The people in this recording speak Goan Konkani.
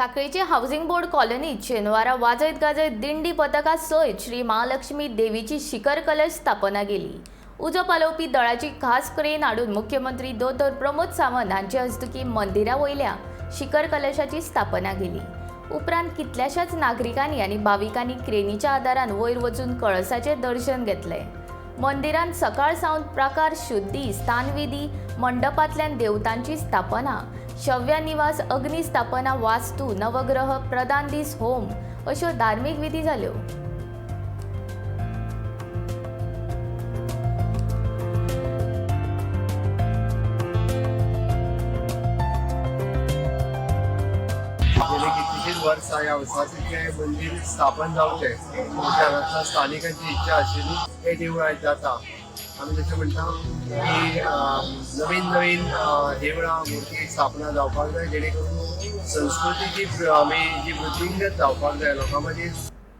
साखळीची हावसिंग बोर्ड कॉलनीत शेनवारा वाजयत गाजयत दिंडी पथका सयत श्री महालक्ष्मी देवीची शिखर कलश स्थापना केली. उजो पालोवपी दळाची खास क्रेन हाडून मुख्यमंत्री दोतोर प्रमोद सावंत हांचे हस्तुकीं मंदिरा वयल्या शिखर कलशाची स्थापना केली. उपरांत कितल्याशाच नागरिकांनी आनी भाविकांनी क्रेनीच्या आदारान वयर वचून कळसाचें दर्शन घेतलें. मंदिरांत सकाळ सावन प्राकार शुद्धी, स्थानविधी, मंडपांतल्यान देवतांची स्थापना, शव्यानिवास, अग्नी स्थापना, वास्तू, नवग्रह, प्रधान दीस होम अश्यो धार्मीक विधी जाल्यो. गेली कितलीशींच वर्सां ह्या वसाहतीचें मंदीर स्थापन जावचें अशें हांगासर स्थानिकांची इच्छा आशिल्ली. हें देवूळ आयज जाता. आमी जशें म्हणटा की नवीन नवीन देवळां, मुर्ती स्थापना जावपाक जाय, जेणे करून संस्कृतीची आमी जी वृद्धिंगत जावपाक जाय लोकां मदीं.